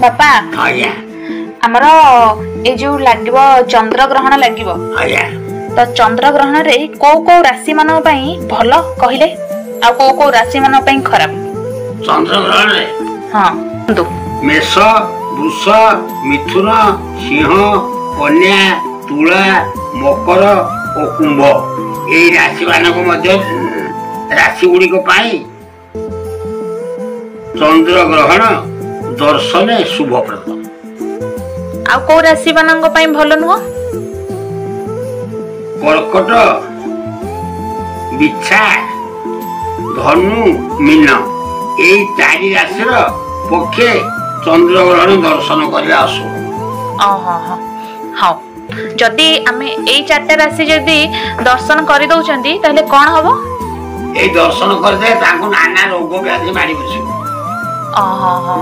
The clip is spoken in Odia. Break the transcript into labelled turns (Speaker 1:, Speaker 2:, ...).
Speaker 1: ବାପା,
Speaker 2: ଆଜ୍ଞା।
Speaker 1: ଆମର ଏଇ ଯୋଉ ଲାଗିବ ଚନ୍ଦ୍ର ଗ୍ରହଣ ଲାଗିବ,
Speaker 2: ଆଜ୍ଞା,
Speaker 1: ତ ଚନ୍ଦ୍ର ଗ୍ରହଣରେ କୋଉ କୋଉ ରାଶି ମାନଙ୍କ ପାଇଁ ଭଲ କହିଲେ, ଆଉ କୋଉ କୋଉ ରାଶି ମାନଙ୍କ ପାଇଁ ଖରାପ?
Speaker 2: ଚନ୍ଦ୍ର ଗ୍ରହଣରେ?
Speaker 1: ହଁ, କୁହନ୍ତୁ।
Speaker 2: ମେଷ, ବୃଷ, ମିଥୁନ, ସିଂହ, କନ୍ୟା, ତୁଳା, ମକର ଓ କୁମ୍ଭ, ଏଇ ରାଶି ମାନଙ୍କ ମଧ୍ୟ ରାଶି ଗୁଡ଼ିକ ପାଇଁ ଚନ୍ଦ୍ର ଗ୍ରହଣ ଦର୍ଶନେ ଶୁଭପ୍ରଦ।
Speaker 1: ଆଉ କୋଉ ରାଶି ମାନଙ୍କ ପାଇଁ ଭଲ ନୁହଁ?
Speaker 2: କର୍କଟ, ବିଛା, ଧନୁ, ମୀନ, ଏଇ ଚାରି ରାଶିର ପକ୍ଷେ ଚନ୍ଦ୍ରଗ୍ରହଣ ଦର୍ଶନ କରିବା ଅଶୁଭ।
Speaker 1: ଓହୋ, ହଉ। ଯଦି ଆମେ ଏଇ ଚାରିଟା ରାଶି ଯଦି ଦର୍ଶନ କରିଦଉଛନ୍ତି, ତାହେଲେ କଣ ହବ?
Speaker 2: ଏଇ ଦର୍ଶନ କରିଦେଲେ ତାଙ୍କୁ ନାନା ରୋଗ ବ୍ୟାଧି ମାଡ଼ି ବସିବ।
Speaker 1: ଓହୋ।